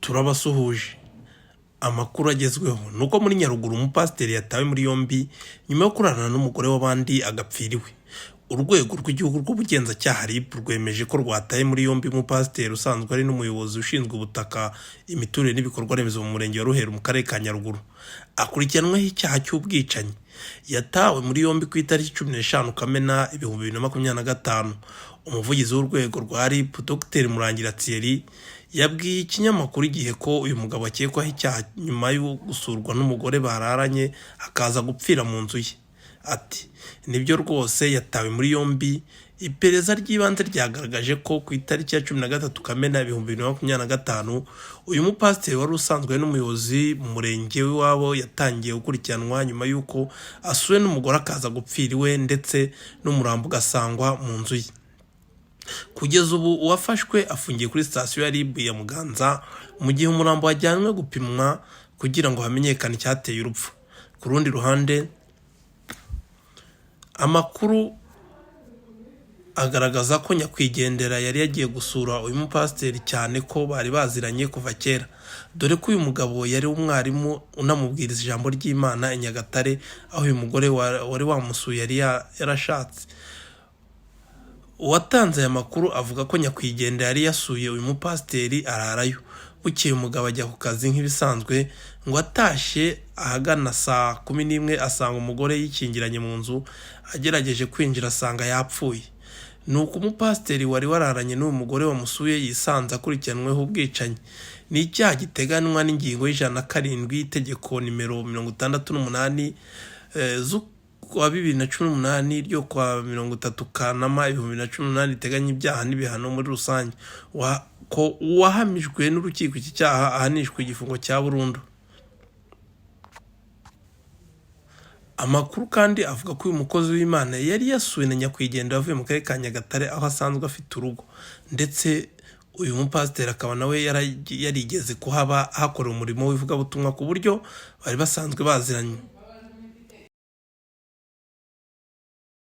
Turabasuhuje. Amakuru agezweho ni uko muri Nyaruguru umupasiteri yatawe muri yombi nyuma yo kurarana n'umugore w'abandi agapfira iwe. Urwego rw'Igihugu rw'Ubugenzacyaha RIB rwemeje ko rwataye muri yombi umupasiteri usanzwe ari n'umuyobozi ushinzwe ubutaka, imiturire n'ibikorwa remezo mu murenge wa Ruheru mu karere ka Nyaruguru. Akurikiranweho icyaha cy'ubwicanyi. Yatawe muri yombi ku itariki 15 Kamena 2025. Umuvugizi w'urwego rwa RIB, Dr Murangira Thierry, yabwiye ikinyamakuru Igihe ko uyu mugabo akekwaho icyaha nyuma yo gusurwa n'umugore bararanye akaza gupfira mu nzu ye. Ati "Nibyo rwose yatawe muri yombi, iperereza ry'ibanze ryagaragaje ko ku itariki ya 13 Kamena 2025 uyu mupasiteri wari usanzwe ari n'umuyobozi mu murenge w'iwabo yatangiye gukurikiranwa nyuma y'uko asuwe n'umugore akaza gupfira iwe ndetse n'umurambo ugasangwa mu nzu ye. Kugeza ubu uwafashwe afungiye kuri sitasiyo ya RIB ya Muganza mu gihe umurambo wajyanwe gupimwa kugira ngo hamenyekane icyateye urupfu. Ku rundi ruhande, amakuru agaragaza ko nyakwigendera yari yagiye gusura uyu mupasiteri cyane ko bari baziranye kuva kera, dore ko uyu mugabo yari umwarimu unamubwiriza ijambo ry'Imana i Nyagatare aho uyu mugore wari wamusuye yari yarashatse. Uwatanze aya makuru avuga ko nyakwigendera yari yasuye uyu mupasiteri ararayo, bukeye umugabo ajya ku kazi nk'ibisanzwe, ngo atashye ahagana saa 11 asanga umugore yikingiranye mu nzu, agerageje kwinjira asanga yapfuye. Nuko umupasiteri wari wararanye n'uyu mugore wamusuye yisanze akurikiranweho ubwicanyi. Ni icyaha giteganywa n'ingingo ya 107 y'itegeko nimero 68 z'ukwa 2018 ryo kuwa 30 Kanama 2018 riteganya ibyaha n'ibihano muri rusange, ko uwahamijwe n'urukiko iki cyaha ahanishwa igifungo cya burundu. Amakuru kandi avuga ko uyu mukozi w'Imana yari yasuwe na nyakwigendera avuye mu karere ka Nyagatare aho asanzwe afite urugo, ndetse uyu mupasiteri akaba nawe yarigeze kuhaba ahakorera umurimo w'ivugabutumwa ku buryo bari basanzwe baziranye.